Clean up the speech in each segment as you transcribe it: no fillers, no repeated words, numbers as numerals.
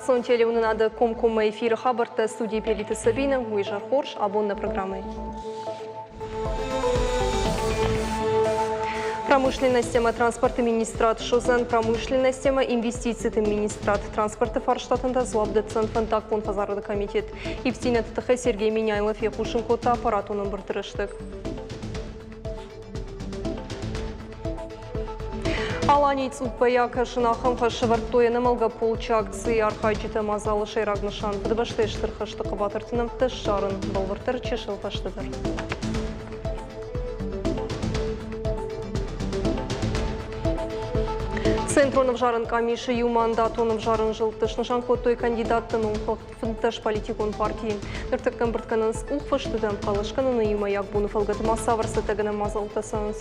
Национ телеуынынады комкоммӕ эфиры хабӕрттӕ студийы Пелиты Сабина, уый изӕр хорз, абон нӕ программӕйы. Промышленность ӕмӕ транспорты министрад суыдзӕн промышленность ӕмӕ инвестициты министрад. Транспорты фарстатӕн та дзуапп дӕтдзӕн фӕндаггон хӕдзарады комитет. Ивддзинӕдты тыххӕй Сергей Меняйло фехъусын кодта аппаратон ӕмбырды рӕстӕг. Аланийы цъуппӕй акӕсын ахӕм хӕс сӕвӕрдтой ӕнӕмӕлгӕ полчы акцийы архайджытӕ. Мадзалы сӕйраг нысан Фыдыбӕстӕйы Стыр хӕсты хъӕбатырты нӕмттӕ ссарын, бӕлвырддӕр чысыл фӕстӕдӕр. Центрон ӕвзарӕн къамисы иумандатон ӕвзарӕн зылдты снысан кодтой кандидатты номхыгъд. 15 политикон партийы. Ныртӕккӕ ӕмбырд кӕнынц къухфыстытӕм хъӕлӕс кӕныны иумӕйаг боны фӕлгӕты ма цавӕр цӕттӕгӕнӕн мадзӕлттӕ цӕуынц.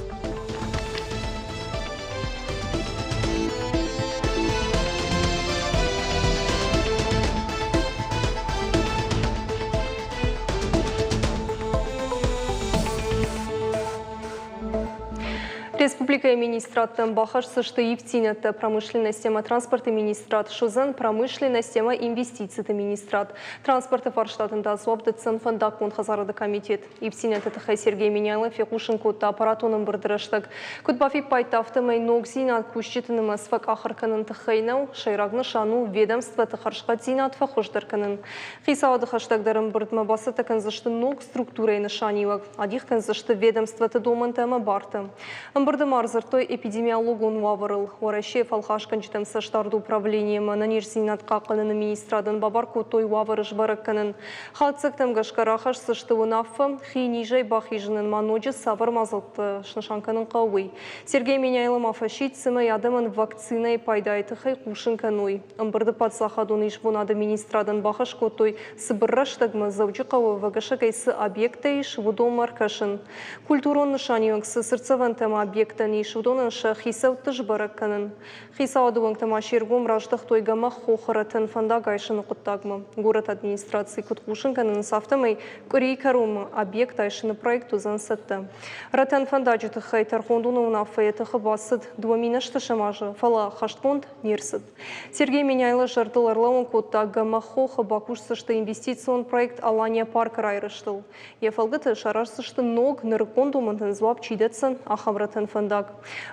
Республикӕйы министрадтӕм бахӕсдзысты ивддзинӕдтӕ промышленность ӕмӕ транспорты министрад суыдзӕн промышленность ӕмӕ инвестициты министрад. Транспорты фарстатӕн та дзуапп дӕтдзӕн фӕндаггон хӕдзарады комитет. Ивддзинӕдты тыххӕй Сергей Меняйло фехъусын кодта аппаратон ӕмбырды рӕстӕг. Куыд бафиппайдта, афтӕмӕй ногдзинад кусджыты нымӕц фӕкъахыр кӕнын тыххӕй нӕу, сӕйраг нысан у ведомствӕты хӕрзхъӕддзинад фӕхуыздӕр кӕнын. Хицауады хӕстӕгдӕр ӕмбырдмӕ бацӕттӕ кӕндзысты ног структурӕйы нысаниуӕг. Адих кӕндзысты ведомствӕты домӕнтӕ ӕмӕ бартӕ. Ӕмбырды ма ӕрдзырдтой эпидемиологон уавӕрыл. Уӕрӕсейы фӕлхасгӕнджытӕм цӕстдарды управленийы ӕмӕ ӕнӕниздзинад хъахъхъӕныны министрадӕн бабар кодтой уавӕры сбӕрӕг кӕнын. Хатдзӕгтӕм гӕсгӕ рахӕсдзысты уынаффӕ, хи низӕй бахизынӕн ма ноджы цавӕр мадзӕлттӕ снысан кӕнын хъӕуы, уый. Сергей Меняйло ма фӕсидт, цӕмӕй адӕмӕн вакцинӕйы пайдайы тыххӕй хъусын кӕной. Ӕмбырды паддзахадон исбонады министрадӕн бахӕс кодтой цыбыр рӕстӕгмӕ Дзӕуджыхъӕуы ӕвӕгӕсӕгӕй цы объекттӕ ис, уыдонмӕ ӕркӕсын. Культурон нысаниуӕг цы цыртдзӕвӕнтӕ ӕмӕ объекттӕн ис, уыдонӕн сӕ хицӕутты сбӕрӕг кӕнын. Хицауады уӕнгтӕ ма се ргом раздӕхтой гӕмӕх хохы рӕтӕн фӕндаг айсыны хъуыддагмӕ. Горӕты администраци куыд хъусын кӕнынц, афтӕмӕй къуырийы кӕронмӕ объект айсыны проект уыдзӕн цӕттӕ. Рӕтӕн фӕндаджы тыххӕй тӕрхондоны уынаффӕ йӕ тыхы бацыд 2008 азы, фӕлӕ хӕстгонд не рцыд. Сергей Меняйло зӕрдыл ӕрлӕууын кодта, Гӕмӕх хохы бакусдзысты инвестицион проект Алания парк райрӕзтыл. Йӕ фӕлгӕты сараздзысты ног, нырыккон домӕнтӕн дзуапп чи дӕтдзӕн, ахӕм рӕтӕн фӕндаг.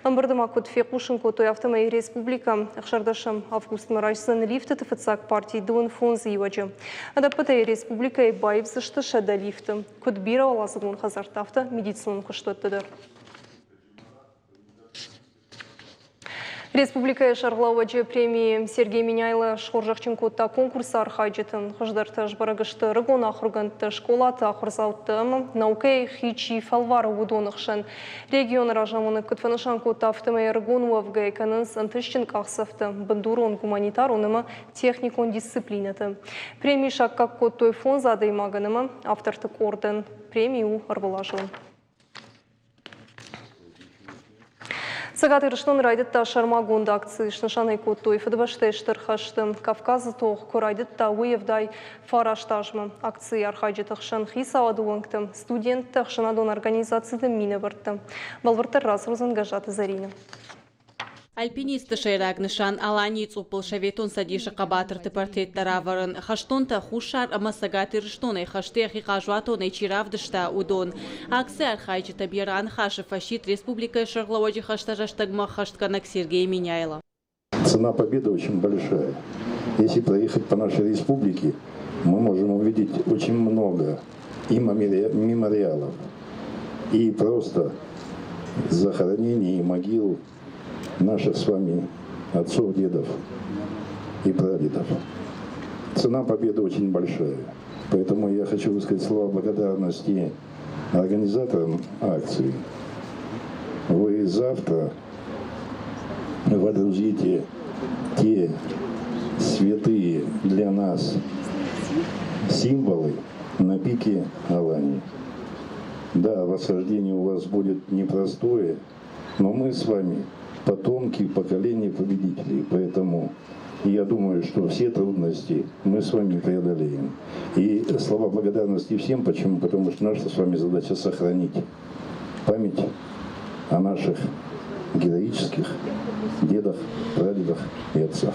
Ӕмбырды ма куыд фехъусын кодтой, афтӕмӕй республикӕ 16 августмӕ райсдзӕн лифтыты фыццаг парти 25 иуӕджы. Ӕдӕппӕтӕй республикӕйы баивдзысты 100 лифты, куыд бирӕуӕладзыгон хӕдзӕртты, афтӕ медицинон куыстуӕтты дӕр. Республикӕйы сӕргълӕууӕджы премийы Сергей Меняйло схорзӕхджын кодта конкурсы архайджыты. Хуыздӕртӕ сбӕрӕг сты ӕрыгон ахуыргӕндтӕ, скъолаты ахуырдзаутты ӕмӕ наукӕйы хи чи фӕлвары, уыдоны хсӕн. Регионы разамонӕг куыд фӕнысан кодта, афтӕмӕй ӕрыгон уӕвгӕйӕ кӕнынц ӕнтыстджын къахдзӕфтӕ бындурон гуманитарон ӕмӕ техникон дисциплинӕты. Преми саккаг кодтой фондз адӕймагӕн ӕмӕ авторты къордӕн. Преми у ӕрвылазон. Цӕгат Ирыстоны райдыдта сӕрмагонд акци. Снысан ӕй кодтой Фыдыбӕстӕйы Стыр хӕсты. Кавказы тох куы райдыдта, уый 79 азмӕ. Акцийы архайджыты хсӕн хицауады уӕнгтӕ, студенттӕ, ӕхсӕнадон организациты минӕвӕрттӕ. Бӕлвырддӕр радзурдзӕн Гӕззаты Зӕринӕ. Альпинистты сӕйраг нысан Аланийы цъуппыл Советон Цӕдисы хъӕбатырты портреттӕ равӕрын, хӕстонтӕ Хуссар ӕмӕ Цӕгат Ирыстонӕй хӕсты йӕхи хъазуатонӕй чи равдыста, уыдон. Акцийы архайджытӕм йӕ раныхасы фӕсидт республикӕйы сӕргълӕууӕджы хӕстӕ рӕстӕгмӕ ӕххӕстгӕнӕг Сергей Меняйло. Цена победы очень большая. Если проехать по нашей республике, мы можем увидеть очень много и мемориалов, и просто захоронений и могил наших с вами отцов, дедов и прадедов. Цена победы очень большая. Поэтому я хочу высказать слова благодарности организаторам акции. Вы завтра водрузите те святые для нас символы на пике Алании. Да, восхождение у вас будет непростое, но мы с вами потомки поколений победителей, поэтому я думаю, что все трудности мы с вами преодолеем. И слова благодарности всем. Почему? Потому что наша с вами задача сохранить память о наших героических дедах, прадедах и отцах.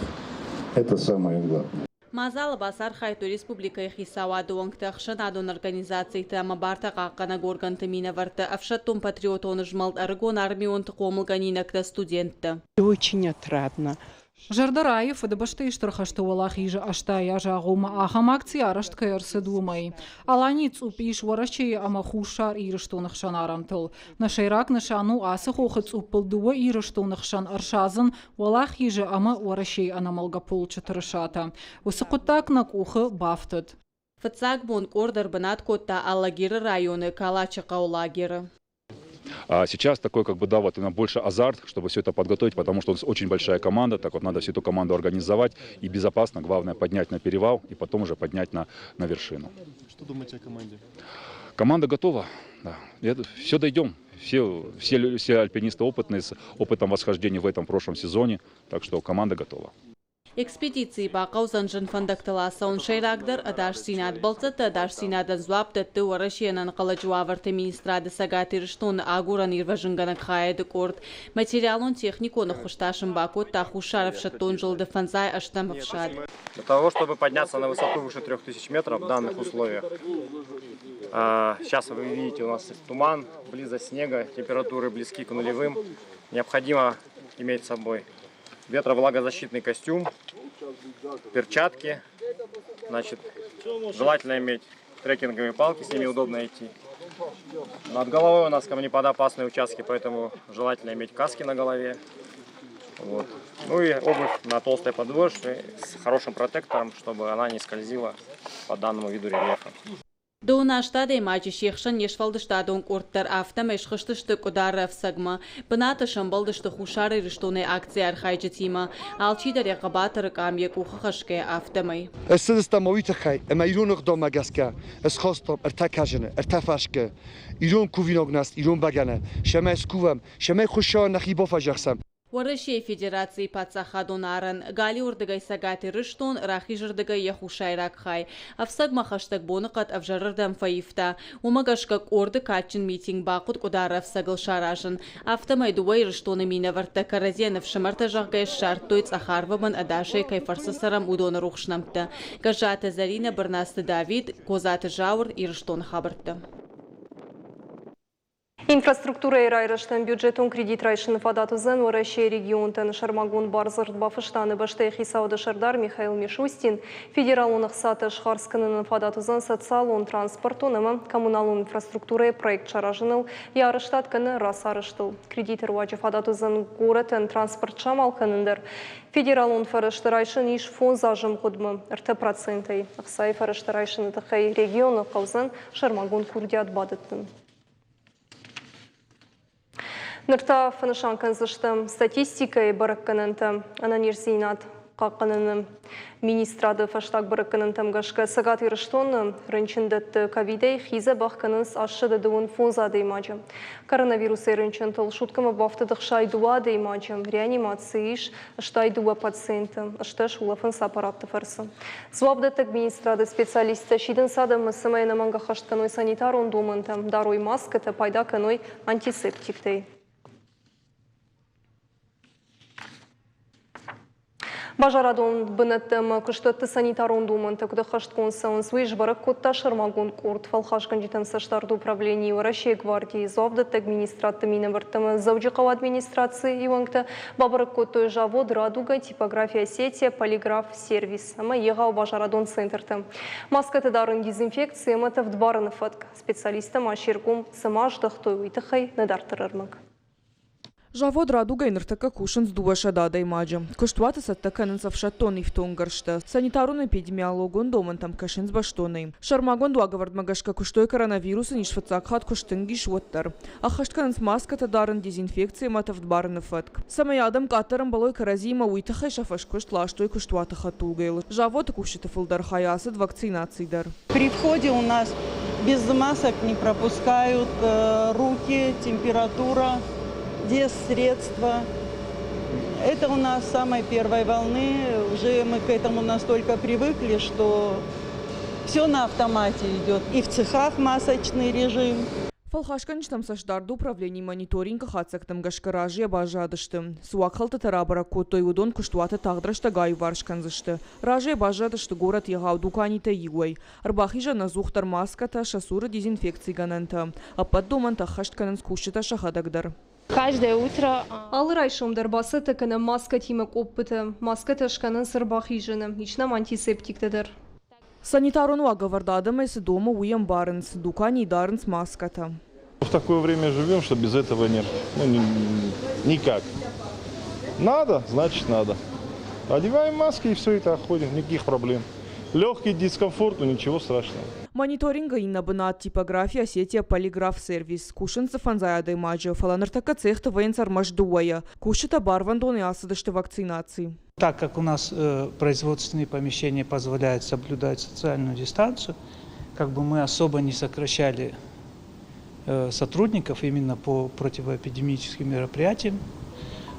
Это самое главное. Мадзалы бацархайдтой республикӕйы хицауады уӕнгтӕ, ӕхсӕнадон организациты ӕмӕ бартӕ хъахъхъӕнӕг органты минӕвӕрттӕ, ӕфсӕддон-патриотон змӕлд ӕрыгон армионты хъомылгӕнинӕгтӕ, студенттӕ. Очень отрадно. Зӕрдӕ райы Фыдыбӕстӕйы Стыр хӕсты Уӕлахизы 80 азы агъоммӕ ахӕм акци арӕзт кӕй ӕрцыд, уымӕй. Аланийы цъупп ис Уӕрӕсейы ӕмӕ Хуссар Ирыстоны хсӕн арӕнтыл. Нӕ сӕйраг нысан у ацы хохы цъуппыл дыууӕ Ирыстоны хсӕн ӕрсадзын Уӕлахизы ӕмӕ Уӕрӕсейы ӕнӕмӕлгӕ полчы тырысатӕ. Уыцы хъуыддаг нӕ къухы бафтыд. Фыццаг бон къорд ӕрбынат кодта Алагиры районы Калачы хъӕуы лагеры. А сейчас такой, как бы, да, вот именно больше азарт, чтобы все это подготовить, потому что у нас очень большая команда, так вот надо всю эту команду организовать и безопасно, главное, поднять на перевал и потом уже поднять на вершину. Что думаете о команде? Команда готова, да. Это, все дойдем. Все альпинисты опытные, с опытом восхождения в этом прошлом сезоне, так что команда готова. Экспедицийы бахъӕудзӕн зын фӕндӕгтыл ацӕуын, сӕйрагдӕр ӕдасдзинад. Бӕлццӕтты ӕдасдзинадӕн дзуапп дӕтты Уӕрӕсейы ӕнӕнхъӕлӕджы уавӕрты министрады Цӕгат Ирыстоны агурӕн-ирвӕзынгӕнӕг хайады къорд. Материалон-техникон ӕххуыс та сын бакодта Хуссар ӕфсӕддон зылды фӕндзай ӕстӕм ӕфсад. Для того, чтобы подняться на высоту выше 3000 метров в данных условиях, сейчас вы видите, у нас туман, близость снега, температуры близки к нулевым, необходимо иметь с собой ветровлагозащитный костюм, перчатки, значит, желательно иметь трекинговые палки, с ними удобно идти. Над головой у нас камнепадоопасные участки, поэтому желательно иметь каски на голове. Вот. Ну и обувь на толстой подошве с хорошим протектором, чтобы она не скользила по данному виду рельефа. Дыууын аст адӕймаджы, се хсӕн не сфӕлдыстадон къорд дӕр, афтӕмӕй схызтысты Къуыдары ӕфцӕгмӕ. Бынаты сӕмбӕлдысты Хуссар Ирыстонӕй акцийы архайджытимӕ. Алчидӕр йӕ хъӕбатыры къам йӕ къухы хӕсгӕйӕ, афтӕмӕй. Ссыдыстӕм уый тыххӕй, ӕмӕ ирон ӕгъдаумӕ гӕсгӕ схастам ӕртӕ кӕрдзыны, ӕртӕ фӕскы, ирон кувинаг нозт, ирон бӕгӕны, цӕмӕй скувӕм, цӕмӕй Хуыцауӕн нӕхи бафӕдзӕхсӕм. Уӕрӕсейы Федерацийы паддзахадон арӕн. Галиуырдыгӕй Цӕгат Ирыстон, рахизырдыгӕй йӕ хуссайраг хай. Ӕфцӕгмӕ хӕстӕг боныхъӕд ӕвзӕрырдӕм фӕивта. Уымӕ гӕсгӕ къорды кадджын митинг бахъуыд Къуыдары ӕфцӕгыл саразын. Афтӕмӕй дыууӕ Ирыстоны минӕвӕрттӕ кӕрӕдзийӕн ӕфсымӕртӕ зӕгъгӕ ссардтой цъӕх арвы бын ӕдасӕй кӕй фӕрцы цӕрӕм, уыдоны рухс нӕмттӕ. Гӕззаты Зӕринӕ, Бырнацты Давид, Козаты Зауыр, Ирыстоны хабӕрттӕ. Инфраструктурӕйы райрӕзтӕн бюджетон кредит райсыны фадат уыдзӕн Уӕрӕсейы регионтӕн. Сӕрмагонд бардзырд бафыста нӕ бӕстӕйы хицауады сӕрдар Михаил Мишустин. Федералон ӕхцатӕ схардз кӕнынӕн фадат уыдзӕн социалон, транспортон ӕмӕ коммуналон инфраструктурӕйы проект саразыныл, йӕ арӕзтад кӕнӕ рацарӕзтыл. Кредиты руаджы фадат уыдзӕн горӕтӕн транспорт самал кӕнын дӕр. Федералон фӕрӕзты райсын ис фондз азы мгъуыдмӕ 3%-ӕй. Ӕхцайы фӕрӕзтӕ райсыны тыххӕй регионы хъӕудзӕн сӕрмагонд курдиат бадӕттын. Ныр та фӕнысан кӕндзыстӕм статистикӕйы бӕрӕггӕнӕнтӕ. Ӕнӕниздзинад хъахъхъӕныны министрады фӕстаг бӕрӕггӕнӕнтӕм гӕсгӕ Цӕгат Ирыстоны рынчындӕтты ковидӕй хи дзӕбӕх кӕнынц 85 адӕймаджы. Коронавирусӕй рынчынтыл суткӕмӕ бафтыд 62 адӕймаджы, реанимацийы ис 62 пациенты, 18 улӕфынц аппаратты фӕрцы. Дзуапдӕттӕг министрады специалисттӕ сидынц адӕммӕ, цӕмӕй ӕнӕмӕнг ӕххӕст кӕной санитарон домӕнтӕ, дарой маскӕтӕ, пайда кӕной антисептиктӕй. Базарадон бынӕттӕ ӕмӕ куыстуӕтты санитарон домӕнтӕ куыд ӕххӕстгонд цӕуынц, уый сбӕрӕг кодта сӕрмагонд къорд фӕлхасгӕнджытӕм цӕстдарды управленийы Уӕрӕсейы гвардийы дзуапдӕттӕг министрадты минӕвӕрттӕ ӕмӕ Дзӕуджыхъӕуы администрацийы уӕнгтӕ бабӕрӕг кодтой завод «Радуга», типография «Осетия», полиграф «Сервис» ӕмӕ егъау базарадон центртӕ. Маскӕтӕ дарын дезинфекци ӕмӕ тӕвдбарыны фӕтк. Специалисттӕ ма се ргом цӕмӕ аздӕхтой, уый тыххӕй нӕ дарддӕр ӕрмӕг. Завод «Радуга»-йы ныртӕккӕ кусынц 200 адӕймаджы. Куыстуаты цӕттӕ кӕнынц ӕфсӕддон ифтонггӕрзтӕ. Санитарон-эпидемиологон домӕнтӕм кӕсынц бӕстонӕй. Сӕрмагонд уагӕвӕрдмӕ гӕсгӕ куыстой коронавирусы низ фыццаг хатт куы стынг ис, уӕддӕр. Ӕххӕст кӕнынц маскӕтӕ дарын, дезинфекци ӕмӕ тӕвдбарыны фӕтк. Цӕмӕй адӕм къаддӕр ӕмбӕлой кӕрӕдзиимӕ, уый тыххӕй сӕ фӕскуыст ластой куыстуаты хӕдтулгӕйыл. Заводы кусджыты фылдӕр хай ацыд вакцинаци дӕр. При входе у нас без масок не пропускают, руки, температура, дезсредства. Это у нас с самой первой волны, уже мы к этому настолько привыкли, что все на автомате идет. И в цехах масочный режим. Фӕлхасгӕнджытӕм цӕстдарды управленийы мониторингы хатдзӕгтӕм гӕсгӕ разыйӕ баззадысты. Цы уагхӕлдтытӕ рабӕрӕг кодтой, уыдон куыстуаты тагъд рӕстӕг аиуварс кӕндзысты. Разыйӕ баззадысты горӕт егъау дуканитӕй иуӕй. Ӕрбахизӕн ӕдзухдӕр маскӕтӕ, сӕ цуры дезинфекцигӕнӕнтӕ. Ӕппӕт домӕнтӕ ӕххӕст кӕнынц кусджытӕ сӕхӕдӕг дӕр. Каждое утро Алы райсом дӕр бацӕттӕ кӕнӕм маскӕтимӕ къоппытӕ. Маскӕтӕ скӕнынц ӕрбахизӕны, ис нӕм антисептиктӕ дӕр. Санитарон уагӕвӕрд адӕмӕй цы домы, уый ӕмбарынц, дуканийы дарынц маскӕтӕ. В такое время живем, что без этого нет, ну, никак. Надо, значит надо. Одеваем маски и все это ходим, никаких проблем. Легкий дискомфорт, но ничего страшного. Мониторингы иннӕ бынат типографи Осетия Полиграф Сервис. Кусынц дзы фӕндзай адӕймаджы, фӕлӕ ныртӕккӕ цехты вӕййынц ӕрмӕст дыууӕйӕ. Кусджытӕ барвӕндонӕй ацыдысты вакцинаци. Так как у нас производственные помещения позволяют соблюдать социальную дистанцию, как бы мы особо не сокращали сотрудников именно по противоэпидемическим мероприятиям,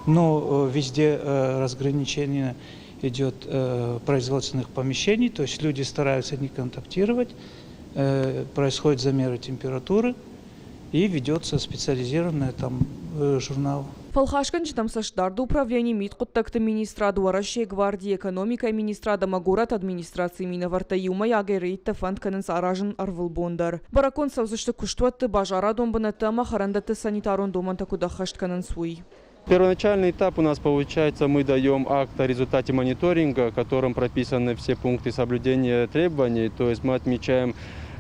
но везде разграничение идет производственных помещений, то есть люди стараются не контактировать, происходят замеры температуры и ведется специализированный там журнал. Фӕлхасгӕнджытӕм цӕстдарды управлени мидхъуыддӕгты министрад, Уӕрӕсейы гвардийы экономикӕйы министрад ӕмӕ горӕты администрацийы минӕвӕрттӕ иумӕйагӕй рейдтӕ фӕнд кӕнынц аразын ӕрвылбон дӕр. Бӕрӕггонд цӕудзысты куыстуӕтты, базарадон бынӕтты ӕмӕ хӕрӕндӕтты санитарон домӕнтӕ куыд ӕххӕст кӕнынц, уый. Первоначальный этап у нас получается, мы даем акт о результате мониторинга, в котором прописаны все пункты соблюдения требований, то есть мы отмечаем,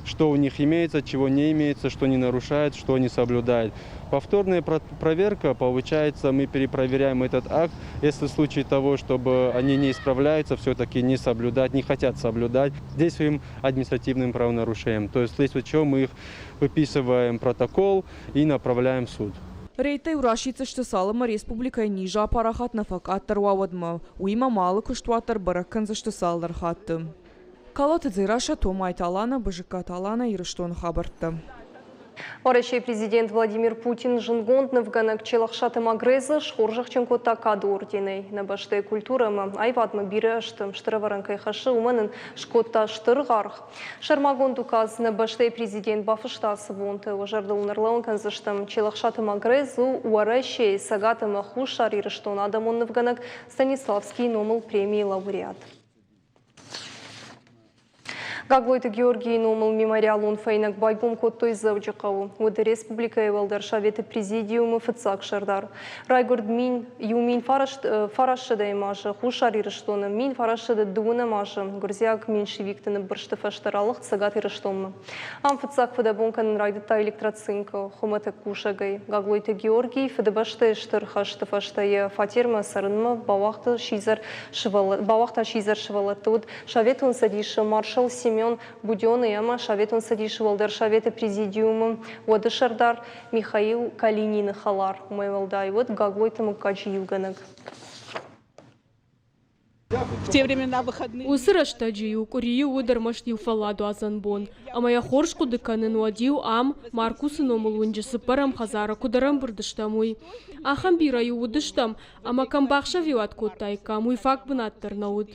что у них имеется, чего не имеется, что не нарушает, что не соблюдает. Повторная проверка, получается, мы перепроверяем этот акт. Если в случае того, чтобы они не исправляются, все-таки не соблюдать, не хотят соблюдать, действуем административным правонарушением. То есть, в случае чего мы их выписываем протокол и направляем в суд. Рейдтӕ-иу расиддзысты, цалынмӕ республикӕйы низы апарахат нӕ фӕкъаддӕр уа, уӕдмӕ. Уыимӕ ма алы куыстуат дӕр бӕрӕг кӕндзысты цалдӕр хатты. Калоты Дзерассӕ, Томайты Алана, Бызыккаты Алана, Ирыстоны хабӕрттӕ. Уӕрӕсейы президент Владимир Путин зындгонд нывгӕнӕг Челӕхсаты Магрезы схорзӕхджын кодта Кады орденӕй. Нӕ бӕстӕйы культурӕ ӕмӕ аивадмӕ бирӕ ӕзты стыр ӕвӕрӕн кӕй хӕссы, уымӕн ын скодта стыр аргъ. Сӕрмагонд указ нӕ бӕстӕйы президент бафыста ацы бонты. Уӕ зӕрдыл ын ӕрлӕууын кӕндзыстӕм, Челӕхсаты Магрез у Уӕрӕсейы, Цӕгат ӕмӕ Хуссар Ирыстоны адӕмон нывгӕнӕг Станиславскийы номыл премийы лауреат. Гаглойты Георгийы номыл мемориалон фӕйнӕг байгом кодтой Дзӕуджыхъӕуы. Уыд республикӕйы Уӕлдӕр Советы президиумы фыццаг сӕрдар. Райгуырд 1900 азы Хуссар Ирыстоны, 1909 азы гуырдзиаг меньшевикты ныббырсты фӕстӕ ралыгъд Цӕгат Ирыстонмӕ. Ам фыццаг фыдӕбон кӕнын райдыдта электроцинкы хуымӕтӕг кусӕгӕй. Гаглойты Георгий Фыдыбӕстӕйы Стыр хӕсты фӕстӕ йӕ фатермӕ цӕрынмӕ бауагъта сидзӕр сывӕллӕтты. Уыд Советон Цӕдисы маршал Семен Буденный ӕмӕ Советон Цӕдисы Уӕлдӕр Советы Президиумы уӕды сӕрдар Михаил Калинины хӕлар. Уымӕй уӕлдай уыд Гаглойты мыггаджы иугӕнӕг. Уыцы рӕстӕджы-иу къуырийы уыд ӕрмӕст иу фӕлладуадзӕн бон, ӕмӕ йӕ хорз хъуыды кӕнын, уӕд-иу ам, Маркусы номыл уынджы цыппӕрӕм хӕдзары куыд ӕрӕмбырд стӕм, уый. Ахӕм бирӕ-иу уыдыстӕм, ӕмӕ кӕм бахсӕвиуат кодтаиккам, уый фаг бынат дӕр нӕ уыд.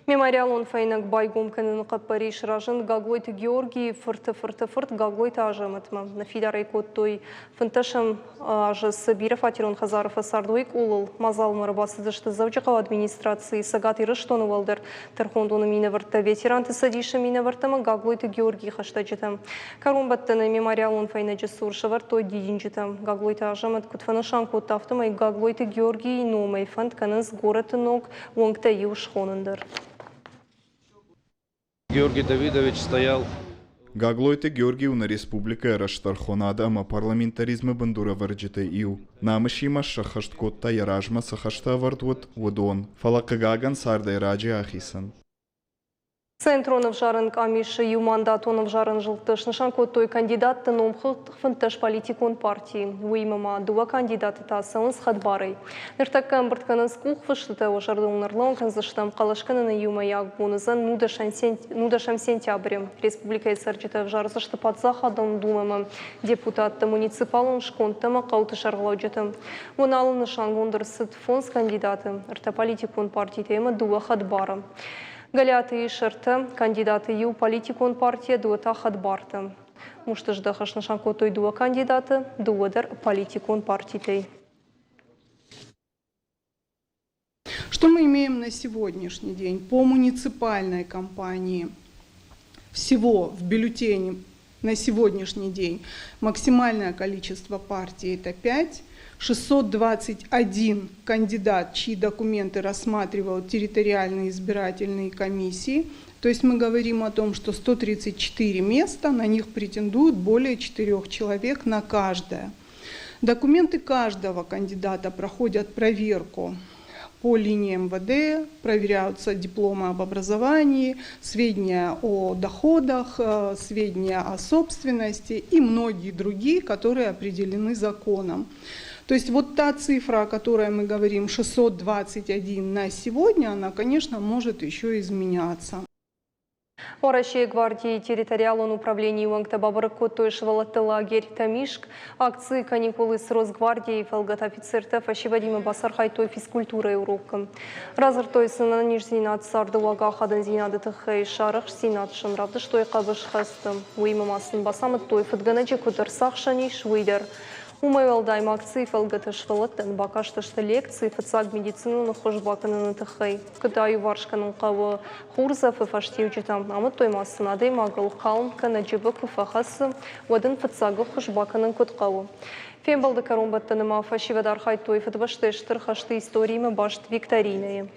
Мемориалон фӕйнӕг байгом кӕныны хъӕппӕрис разынд Гаглойты Георгийы фырты фырты фырт Гаглойты Азӕмӕтмӕ. Ныффидар ӕй кодтой фынддӕсӕм азы цы бирӕфатерон хӕдзары фӕцард, уый къулыл. Мадзалмӕ ӕрбацыдысты Дзӕуджыхъӕуы администрацийы Цӕгат Ирыстоны уӕлдӕр тӕрхондоны минӕвӕрттӕ, ветеранты цӕдисы минӕвӕрттӕ ӕмӕ Гаглойты Георгийы хӕстӕджытӕ. Кӕронбӕттӕны мемориалон фӕйнӕджы цур сӕвӕрдтой дидинджытӕ. Гаглойты Азӕмӕт куыд фӕнысан кодта, афтӕмӕй Гаглойты Георгийы номӕй фӕнд кӕнынц горӕты ног уынгтӕ иу схонын дӕр. Георгий Давидович стоял Гаглойты Георгий у нӕ республикӕйы рӕстӕрхонад ӕмӕ парламентаризмы бындурӕвӕрджытӕй иу. Намысимӕ сӕххӕст кодта йӕ размӕ цы хӕстӕ ӕвӕрд уыд, уыдон. Фӕлӕ хъыгагӕн цардӕй раджы ахицӕн. Центрон ӕвзарӕн къамисы иумандатон ӕвзарӕн зылдты снысан кодтой кандидатты номхыгъд 15 политикон партийы. Уыимӕ ма дыууӕ кандидаты та цӕуынц хӕдбарӕй. Ныртӕккӕ ӕмбырд кӕнынц къухфыстытӕ, уӕ зӕрдыл ын ӕрлӕууын кӕндзыстӕм, хъӕлӕс кӕныны иумӕйаг бон уыдзӕн нудӕсӕм сентябры. Республикӕйы цӕрджытӕ ӕвзардзысты Паддзахадон Думӕмӕ депутатты, муниципалон скондтӕ ӕмӕ хъӕуты сӕргълӕуджыты. Уыналы нысангонд ӕрцыд фондз кандидаты, ӕртӕ политикон партитӕ ӕмӕ дыууӕ хӕдбары. Галиаты ис ӕртӕ кандидаты, иу политикон партийӕ, дыууӕ та хӕдбартӕ. Мустыздӕхы снысан кодтой дыууӕ кандидаты, дыууӕ дӕр политикон партитӕй. Что мы имеем на сегодняшний день? По муниципальной кампании всего в бюллетене на сегодняшний день максимальное количество партий это 5. 621 кандидат, чьи документы рассматривают территориальные избирательные комиссии. То есть мы говорим о том, что 134 места, на них претендуют более 4 человек на каждое. Документы каждого кандидата проходят проверку по линии МВД, проверяются дипломы об образовании, сведения о доходах, сведения о собственности и многие другие, которые определены законом. То есть вот та цифра, о которой мы говорим, 621 на сегодня, она, конечно, может еще изменяться. Уӕрӕсейы гвардийы территориалон управленийы уӕнгтӕ бабӕрӕг кодтой сывӕллӕтты лагерь Тӕмискъ. Акци «Каникулы с Росгвардией» фӕлгӕты офицертӕ фӕсивӕдимӕ бацархайдтой физкультурӕйы урокы. Радзырдтой сын ӕнӕниздзинад, царды уаг ахадындзинады тыххӕй, сӕ арӕхстдзинад сын равдыстой хъӕбысхӕсты. Уыимӕ ма сын бацамыдтой, фыдгӕнӕджы куыд ӕрцахсӕн ис, уый дӕр. Уымӕй уӕлдай ма акцийы фӕлгӕты сывӕллӕттӕн бакастысты лекци фыццаг медицинон ӕххуыс бакӕныны тыххӕй. Куыд аиуварс кӕнын хъӕуы хурдзӕфы фӕстиуджытӕ, амыдтой ма сын адӕймагыл калм кӕнӕ джыбы куы фӕхӕцы, уӕд ын фыццаг ӕххуыс бакӕнын куыд хъӕуы. Фембӕлды кӕронбӕттӕны ма фӕсивӕд архайдтой Фыдыбӕстӕйы Стыр хӕсты историимӕ баст викторинӕйы.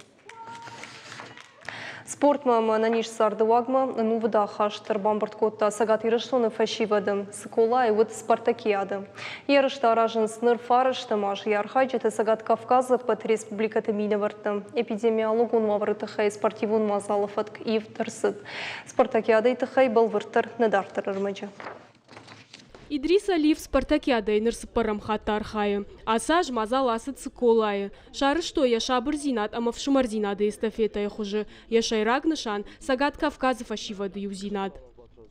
Спортмӕ ӕмӕ ӕнӕниз царды уагмӕ ӕнувыд ахаст ӕрбамбырд кодта Цӕгат Ирыстоны фӕсивӕды. Цыколайы уыд спартакиадӕ. Ерыстӕ аразынц ныр фарӕстӕм аз. Йӕ архайджыты Цӕгат Кавказы ӕппӕт республикӕты минӕвӕрттӕ. Эпидемиологон уавӕры тыххӕй спортивон мадзалы фӕтк ивд ӕрцыд. Спартакиадӕйы тыххӕй бӕлвырддӕр нӕ дарддӕр ӕрмӕджы. Идрис Алиев спартакиадӕйы ныр цыппӕрӕм хатт архайы. Ацы аз мадзал ацыд Цыколайы. Сарӕзтой йӕ сабырдзинад ӕмӕ фсымӕрдзинады эстафетӕйы хуызы. Йӕ сӕйраг нысан – Цӕгат Кавказы фӕсивӕды иудзинад.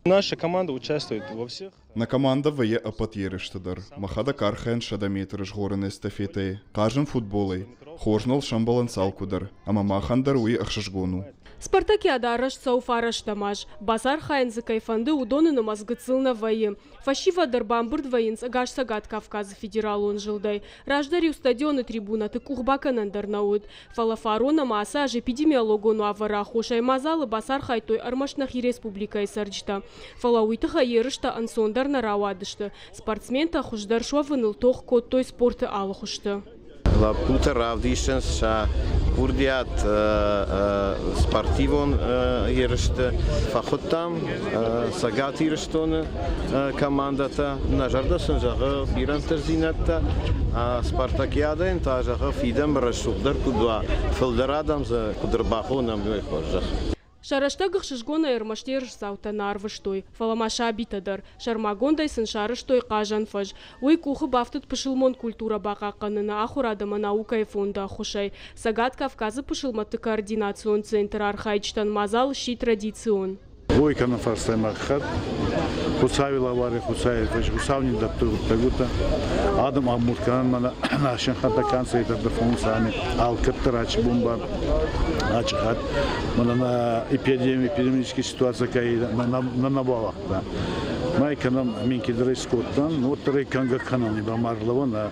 Наша команда участвует во всех. Нӕ командӕ вӕййы ӕппӕт ерысты дӕр. Мӕхӕдӕг архайын 100 метры згъорыны эстафетӕйы, хъазын футболӕй. Хорз ныл сӕмбӕлынц алкуыдӕр, ӕмӕ махӕн дӕр уый ӕхсызгон у. Спартакиад арӕзт цӕуы фарӕстӕм аз. Бацархайын дзы кӕй фӕнды, уыдоны нымӕц гыццыл нӕ вӕййы. Фӕсивӕд дӕр бамбырд вӕййынц ӕгас Цӕгат Кавказы федералон зылдӕй. Раздӕр-иу стадионы трибунӕты къухбакӕнӕн дӕр нӕ уыд. Фӕлӕ фарон ӕмӕ ацы аз эпидемиологон уавӕры аххосӕй мадзалы бацархайдтой ӕрмӕст нӕхи республикӕйы цӕрджытӕ. Фӕлӕ уый тыххӕй ерыстӕ ӕнцондӕр нӕ рауадысты. Спортсментӕ хуыздӕр суӕвыныл тох кодтой спорты алы хуызты. Лӕппутӕ равдисынц сӕ курдиат спортивон ерысты. Фӕхуыдтам Цӕгат Ирыстоны командӕтӕ. Нӕ зӕрдӕ сын зӕгъы бирӕ ӕнтыстдзинӕдтӕ. Спартакиадӕйӕн та зӕгъы фидӕн рӕсугъддӕр куыд уа, фылдӕр адӕм дзы куыд ӕрбахонӕм, уый хорзӕх. Сӕ рӕстӕг ӕхсызгонӕй ӕрмӕст ерысдзаутӕ нӕ ӕрвыстой, фӕлӕ ма сабитӕ дӕр. Сӕрмагондӕй сын сарӕзтой хъазӕн фӕз. Уый къухы бафтыд пысылмон культурӕ бахъахъхъӕныны ахуырад ӕмӕ наукӕйы фонды ӕххуысӕй. Цӕгат Кавказы пысылмӕтты координацион центры архайджытӕн мадзал сси традицион. Уой кӕнӕн фарстай маххӕт, Хуцауи лӕвари Хуцауи Хуцау нин дӕттуй гъуддӕгутӕ. Адӕм ӕмбурд кӕнӕн мӕнӕ нӕ канцлер фонс ами алкӕддӕр ачи бомба ачи хатт мӕнӕ на эпидемический ситуация кӕй на набалахта. Май кӕнӕм минкидӕр искодтан, уӕддӕр ӕй кӕнгӕ кӕнӕн ибӕ марлава на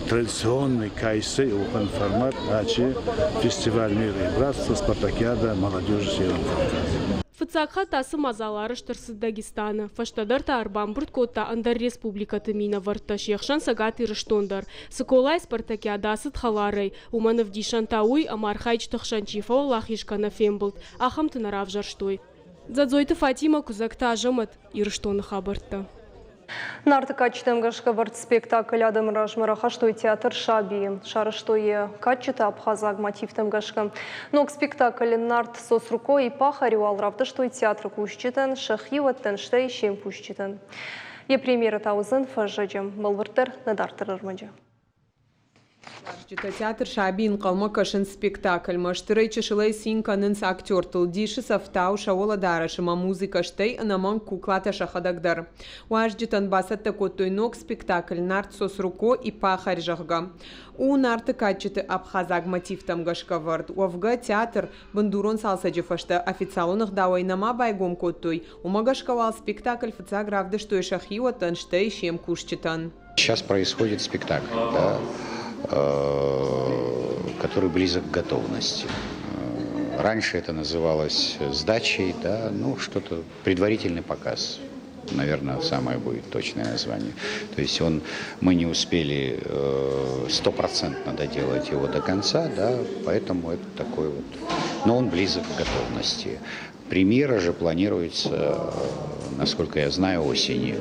традиционный кайсей ухан формат ачи фестиваль мира и братства спартакиада молодежи Северного Кавказа. Фыццаг хатт ацы мадзал арӕзт ӕрцыд Дагестаны, фӕстӕдӕр та ӕрбамбырд кодта ӕндӕр республикӕты минӕвӕрттӕ, се хсӕн Цӕгат Ирыстон дӕр. Цыколайы спартакиад ацыд хӕларӕй, уымӕн ӕвдисӕн та уый, ӕмӕ архайджыты хсӕн чи фӕуӕлахиз кӕнӕ фембылд, ахӕмты нӕ равзӕрстой. Дзӕдзойты Фатимӕ, Куыдзӕгты Азӕмӕт, Ирыстоны хабӕрттӕ. Нарты кадджытӕм гӕсгӕ вӕрд спектакль адӕмы размӕ рахастой театр «Саби-йы». Сарӕзтой йӕ кадджыты абхазаг мотивтӕм гӕсгӕ. Ног спектакль «Нарт Сосруко и Пахарь» уал равдыстой театры кусджытӕн, сӕ хиуӕттӕн, стӕй се мкусджытӕн. Йӕ премьерӕ та уыдзӕн фӕззӕджы. Бӕлвырддӕр нӕ дарддӕр ӕрмӕджы. Уарзджытӕ театр Саби ӕнхъӕлмӕ кӕсынц спектакльмӕ. Стырӕй-чысылӕй цин кӕнынц актертыл, дисы цӕфтау сӕ уӕлӕдарӕс ӕмӕ музыкӕ, стӕй ӕнӕмӕнг куклатӕ сӕхӕдӕг дӕр. Уазджытӕн бацӕттӕ кодтой ног спектакль «Нарт Сосруко и Пахарь», зӕгъгӕ. У Нарты кадджыты абхазаг мотивтӕм гӕсгӕ вӕрд. Уӕвгӕ, театр бындурон цалцӕджы фӕстӕ официалон ӕгъдауӕй нӕма байгом кодтой, уымӕ гӕсгӕ уал спектакль фыццаг равдыстой сӕ хиуӕттӕн, стӕй се мкусджытӕн. Сейчас происходит спектакль, да, который близок к готовности. Раньше это называлось сдачей, да, ну что-то предварительный показ, наверное, самое будет точное название. То есть он, мы не успели стопроцентно доделать его до конца, да, поэтому это такой вот, но он близок к готовности. Премьера же планируется, насколько я знаю, осенью,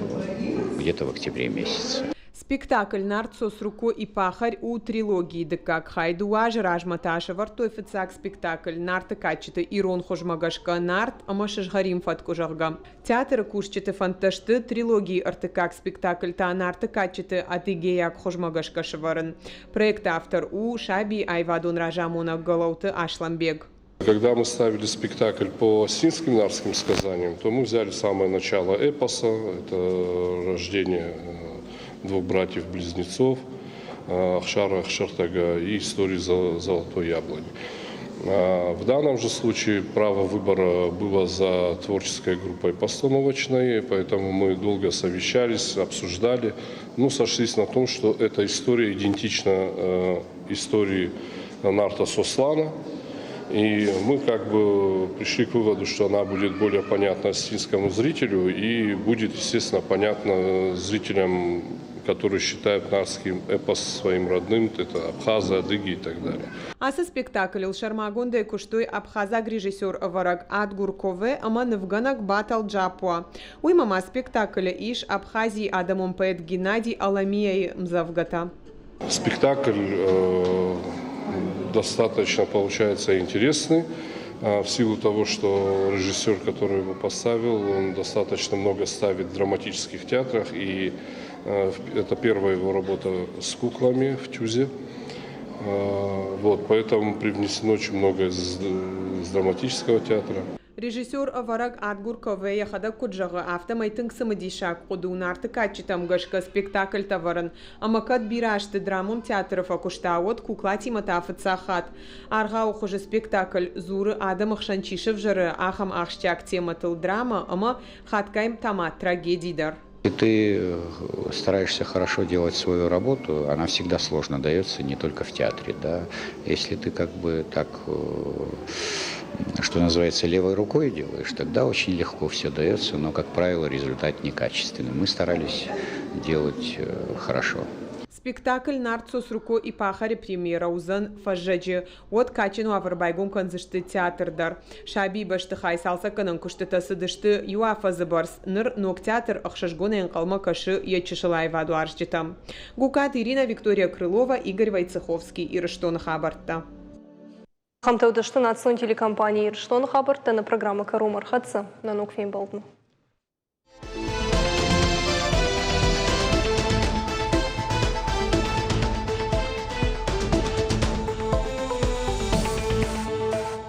где-то в октябре месяце. Спектакль «Нарт Сосруко и Пахарь» у трилогийы дыккаг хай. Дыууӕ азы размӕ та сӕвӕрдтой фыццаг спектакль «Нарты кадджыты» ирон хуызмӕ гӕсгӕ «Нарт ӕмӕ сызгъӕрин фӕткъуы», зӕгъгӕ. Театры кусджыты фӕндтӕ сты трилогийы ӕртыккаг спектакль та «Нарты кадджыты» адыгейаг хуызмӕ гӕсгӕ сӕвӕрын. Проекты автор у сабийы аивадон разамонӕг Гӕлӕуты Аслӕнбег. Когда мы ставили спектакль по осетинским нартским сказаниям, то мы взяли самое начало эпоса, это рождение двух братьев-близнецов, Ахшара Ахшартага и истории Золотой Яблони. В данном же случае право выбора было за творческой группой постановочной, поэтому мы долго совещались, обсуждали, но сошлись на том, что эта история идентична истории Нарта Сослана. И мы как бы пришли к выводу, что она будет более понятна осетинскому зрителю и будет, естественно, понятна зрителям, которые считают нартский эпос своим родным, это абхазы, адыги и так далее. Ацы спектаклыл сӕрмагондӕй куыстой абхазаг режиссер-ӕвӕрӕг Адгур Кове ӕмӕ нывгӕнӕг Батал Джапуа. Уыимӕ ма спектаклы ис Абхазийы адӕмон поэт Геннадий Аламияйы ӕмдзӕвгӕтӕ. Спектакль достаточно получается интересный в силу того, что режиссер, который его поставил, он достаточно много ставит в драматических театрах, и это первая его работа с куклами в ТЮЗе. Вот, поэтому привнесено очень много из драматического театра. Режиссер-ӕвӕрӕг Адгур Кове йӕхӕдӕг куыд зӕгъы, афтӕмӕй тынг цымыдисаг хъуыды у Нарты кадджытӕм гӕсгӕ спектакльтӕ ӕвӕрын. Ӕмӕ кӕд бирӕ азты драмон театры фӕкуыста, уӕд куклатимӕ та фыццаг хатт. Аргъауы хуызы спектакль дзуры, адӕмы хсӕн чи сӕвзӕры, ахӕм ахсджиаг темӕтыл драмӕ ӕмӕ хатгай та ма трагеди дӕр. И ты стараешься хорошо делать свою работу, она всегда сложно дается, не только в театре. Да? Если ты как бы так, что называется, левой рукой делаешь, тогда очень легко все дается, но, как правило, результат некачественный. Мы старались делать хорошо. Спектакль «Нарт Сосруко и Пахарь» премьерӕ уыдзӕн фӕззӕджы. Уӕд кадджын уавӕр байгом кӕндзысты театр дӕр. Сабийы бӕстыхай цалцӕггӕнӕн куыстытӕ цыдысты иу афӕдзы бӕрц. Ныр ног театр ӕхсызгонӕй ӕнхъӕлмӕ кӕсы йӕ чысыл аивадуарзджытӕм. Гукаты Ирина, Виктория Крылова, Игорь Войцеховский. Ирыстоны хабӕрттӕ. Ахӕмтӕ уыдысты национ телекомпани Ирыстоны хабӕрттӕ нӕ программӕ кӕрон ӕрхӕццӕ. Нӕ ног фембӕлдмӕ.